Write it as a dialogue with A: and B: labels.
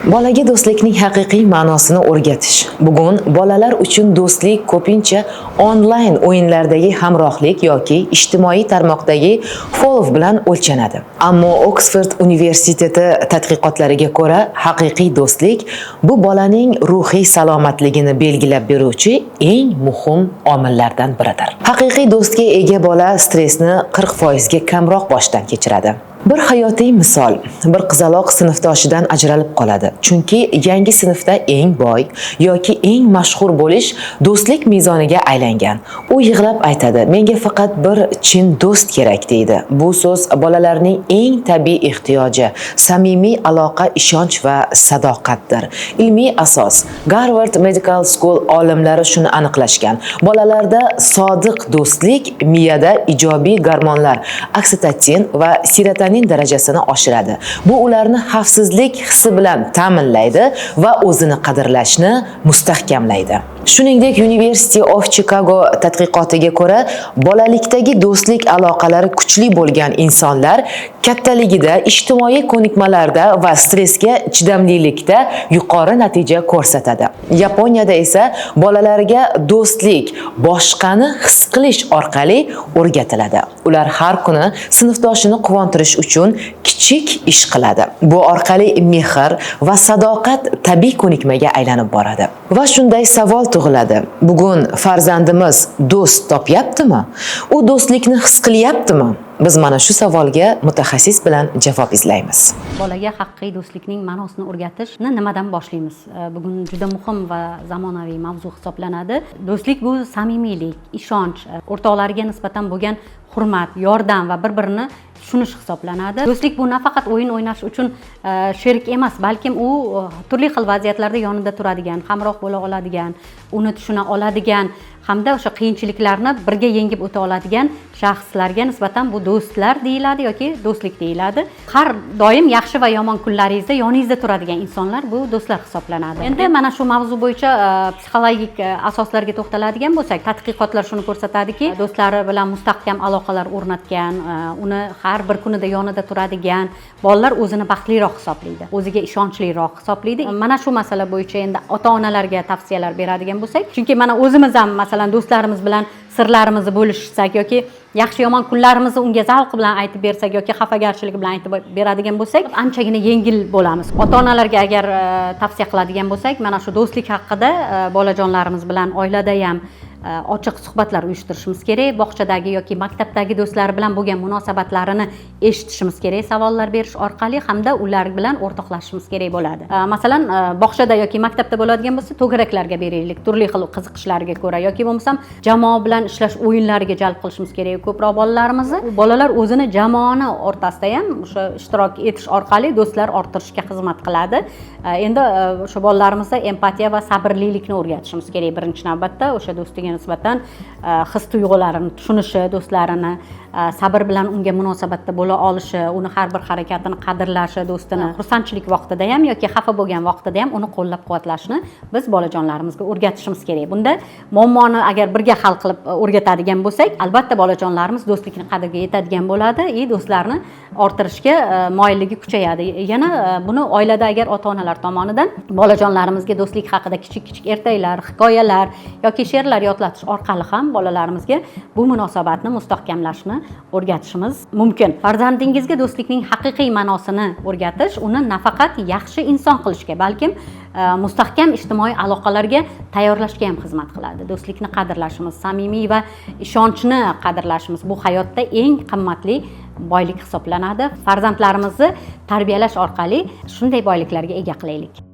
A: Bolaga do'stlikning haqiqiy ma'nosini o'rgatish. Bugun bolalar uchun do'stlik ko'pincha onlayn o'yinlardagi hamrohlik yoki ijtimoiy tarmoqdagi follow bilan o'lchanadi. Ammo Oksford universiteti tadqiqotlariga ko'ra, haqiqiy do'stlik bu bolaning ruhiy salomatligini belgilab beruvchi eng muhim omillardan biridir. Haqiqiy do'stga ega bola stressni 40% ga kamroq boshdan kechiradi. Bir hayotiy misol: bir qizaloq sinfdoshidan ajralib qoladi, chunki yangi sinfda eng boy yoki eng mashhur bo'lish do'stlik mezoniga aylangan. U yig'lab aytadi: "Menga faqat bir chin do'st kerak", deydi. Bu so'z bolalarning eng tabiiy ehtiyoji, samimiy aloqa, ishonch va sadoqatdir. Ilmiy asos: Garvard Medical School olimlari shuni aniqlashgan: bolalarda sodiq do'stlik miyada ijobiy gormonlar, oksitotin va serotonin darajasini oshiradi. Bu ularni xavfsizlik hissi bilan ta'minlaydi va o'zini qadrlashni mustahkamlaydi. Shuningdek, University of Chicago tadqiqotiga ko'ra, bolalikdagi do'stlik aloqalari kuchli bo'lgan insonlar kattaligida ijtimoiy ko'nikmalarda va stressga chidamlilikda yuqori natija ko'rsatadi. Yaponiyada esa bolalarga do'stlik boshqani his qilish orqali o'rgatiladi. Ular har kuni sinfdoshini quvontirish uchun kichik ish qiladi. Bu orqali mehr va sadoqat tabiiy ko'nikmaga aylanib boradi. Va shunday savol tug'iladi: bugun farzandimiz do'st topyaptimi? U do'stlikni his qilyaptimi? Biz mana shu savolga mutaxassis bilan javob izlaymiz.
B: Bolaga haqiqiy do'stlikning ma'nosini o'rgatishni nimadan boshlaymiz? Bugun juda muhim va zamonaviy mavzu hisoblanadi. Do'stlik bu samimiylik, ishonch, o'rtoqlariga nisbatan bo'lgan hurmat, yordam va bir birini tushunish hisoblanadi. Do'stlik bu nafaqat o'yin o'ynash uchun sherik emas, balkim u turli xil vaziyatlarda yonida turadigan, hamroh bo'la oladigan, uni tushuna oladigan hamda o'sha qiyinchiliklarni birga yengib o'ta oladigan shaxslarga nisbatan bu do'stlar deyiladi yoki do'stlik deyiladi. Har doim yaxshi va yomon kunlaringizda yoningizda turadigan insonlar bu do'stlar hisoblanadi. Endi mana shu mavzu bo'yicha psixologik asoslarga to'xtaladigan bo'lsak, tadqiqotlar shuni ko'rsatadiki, do'stlari bilan mustahkam aloqalar o'rnatgan, uni har bir kunida yonida turadigan bolalar o'zini baxtliroq hisoblaydi, o'ziga ishonchliroq hisoblaydi. Mana shu masala bo'yicha endi ota onalarga tavsiyalar beradigan bo'lsak, chunki mana o'zimiz ham, masalan, do'stlarimiz bilan sirlarimizni bo'lishsak yoki yaxshi yomon kunlarimizni unga zavq bilan aytib bersak yoki xafagarchilik bilan aytib beradigan bo'lsak, anchagina yengil bo'lamiz. Ota onalarga agar tavsiya qiladigan bo'lsak, mana shu do'stlik haqida bolajonlarimiz bilan oilada ham ochiq suhbatlar uyushtirishimiz kerak. Bog'chadagi yoki maktabdagi do'stlari bilan bo'lgan munosabatlarini eshitishimiz kerak savollar berish orqali hamda ular bilan o'rtoqlashishimiz kerak bo'ladi. Masalan, bog'chada yoki maktabda bo'ladigan bo'lsa, to'garaklarga beraylik turli xil qiziqishlariga ko'ra yoki bo'lmasam jamoa bilan ishlash o'yinlariga jalb qilishimiz kerak ko'proq bolalarimizni. U bolalar o'zini jamoani o'rtasida ham o'sha ishtirok etish orqali do'stlar orttirishga xizmat qiladi. Endi o'sha bolalarimizda empatiya va sabrlilikni o'rgatishimiz kerak birinchi navbatda. O'sha do'stiga nisbatan his tuyg'ularini tushunishi, do'stlarini sabr bilan unga munosabatda bo'la olishi, uni har bir harakatini qadrlashi, do'stini xursandchilik vaqtida ham yoki xafa bo'lgan vaqtida ham uni qo'llab quvvatlashni biz bolajonlarimizga o'rgatishimiz kerak. Bunda muammoni agar birga hal qilib o'rgatadigan bo'lsak, albatta bolajonlarimiz do'stlikni qadriga yetadigan bo'ladi и do'stlarni orttirishga moyilligi kuchayadi. Yana buni oilada agar ota onalar tomonidan bolajonlarimizga do'stlik haqida kichik kichik ertaklar, hikoyalar yoki she'rlar yodlatish orqali ham bolalarimizga bu munosabatni mustahkamlashni o'rgatishimiz mumkin. Farzandingizga do'stlikning haqiqiy ma'nosini o'rgatish uni nafaqat yaxshi inson qilishga, balkim mustahkam ijtimoiy aloqalarga tayyorlashga ham xizmat qiladi. Do'stlikni qadrlashimiz, samimiy va ishonchni qadrlashimiz bu hayotda eng qimmatli boylik hisoblanadi. Farzandlarimizni tarbiyalash orqali shunday boyliklarga ega qilaylik.